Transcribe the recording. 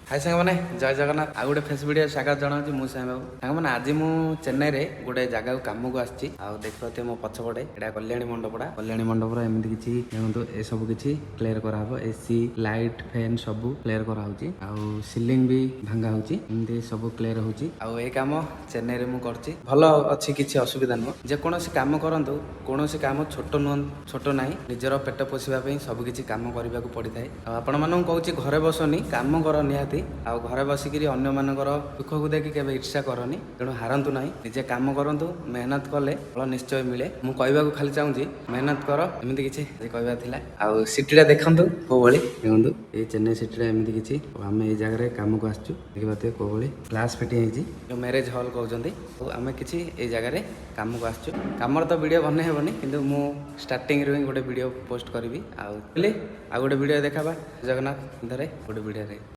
High ସାଙ୍ଗମାନେ, ଜୟ ଜଗନ୍ନାଥ। ଆଉ ଗୋଟେ ଫ୍ରେସ୍ ଭିଡ଼ିଓ ସ୍ୱାଗତ ଜଣାଉଛି। ମୁଁ ସାଇ ବାବୁ। ସାଙ୍ଗମାନେ, ଆଜି ମୁଁ ଚେନ୍ନାଇରେ ଗୋଟେ ଜାଗାକୁ କାମକୁ ଆସିଛି। ଆଉ ଦେଖିପାରୁଥିବେ ମୋ ପଛପଟେ, ଏଇଟା କଲ୍ୟାଣୀ ମଣ୍ଡପଟା। କଲ୍ୟାଣୀ ମଣ୍ଡପର ଏମିତି କିଛି ଦେଖନ୍ତୁ, ଏସବୁ କିଛି କ୍ଲିୟର କରାହବ। ଏସି, ଲାଇଟ୍, ଫ୍ୟାନ୍ ସବୁ କ୍ଲିୟର କରାହଉଛି ଆଉ ସିଲିଂ ବି ଭାଙ୍ଗା ହଉଛି। ଏମିତି ସବୁ କ୍ଲିୟର ହଉଛି। ଆଉ ଏଇ କାମ ଚେନ୍ନାଇରେ ମୁଁ କରୁଛି। ଭଲ ଅଛି, କିଛି ଅସୁବିଧା ନୁହଁ। ଯେକୌଣସି କାମ କରନ୍ତୁ, କୌଣସି କାମ ଛୋଟ ନୁହଁ, ଛୋଟ ନାହିଁ। ନିଜର ପେଟ ପୋଷିବା ପାଇଁ ସବୁ କିଛି କାମ କରିବାକୁ ପଡ଼ିଥାଏ। ଆଉ ଆପଣମାନଙ୍କୁ କହୁଛି, ଘରେ ବସନି, କାମ କର ନିହାତି। ଆଉ ଘରେ ବସିକିରି ଅନ୍ୟମାନଙ୍କର ଦୁଃଖକୁ ଦେଖି କେବେ ଈର୍ଷା କରନି। ତେଣୁ ହାରନ୍ତୁ ନାହିଁ, ନିଜେ କାମ କରନ୍ତୁ। ମେହନତ କଲେ ଫଳ ନିଶ୍ଚୟ ମିଳେ। ମୁଁ କହିବାକୁ ଖାଲି ଚାହୁଁଛି, ମେହନତ କର। ଏମିତି କିଛି ଆଜି କହିବାର ଥିଲା। ଆଉ ସିଟିଟା ଦେଖନ୍ତୁ କୋଉ ଭଳି। ଦେଖନ୍ତୁ, ଏଇ ଚେନ୍ନାଇ ସିଟିଟା ଏମିତି କିଛି। ଆଉ ଆମେ ଏଇ ଜାଗାରେ କାମକୁ ଆସିଛୁ। ଦେଖିପାରୁଥିବେ କୋଉ ଭଳି ଗ୍ଲାସ୍ ଫିଟିଂ ହେଇଛି, ଯୋଉ ମ୍ୟାରେଜ୍ ହଲ୍ କହୁଛନ୍ତି। ଆଉ ଆମେ କିଛି ଏଇ ଜାଗାରେ କାମକୁ ଆସିଛୁ। କାମର ତ ଭିଡ଼ିଓ ବନେଇ ହେବନି, କିନ୍ତୁ ମୁଁ ଷ୍ଟାର୍ଟିଂରୁ ହିଁ ଗୋଟେ ଭିଡ଼ିଓ ପୋଷ୍ଟ କରିବି। ଆଉ ଆଉ ଗୋଟେ ଭିଡ଼ିଓ ଦେଖାବା। ଜଗନ୍ନାଥ ଧରେ ଗୋଟେ ଭିଡ଼ିଓରେ।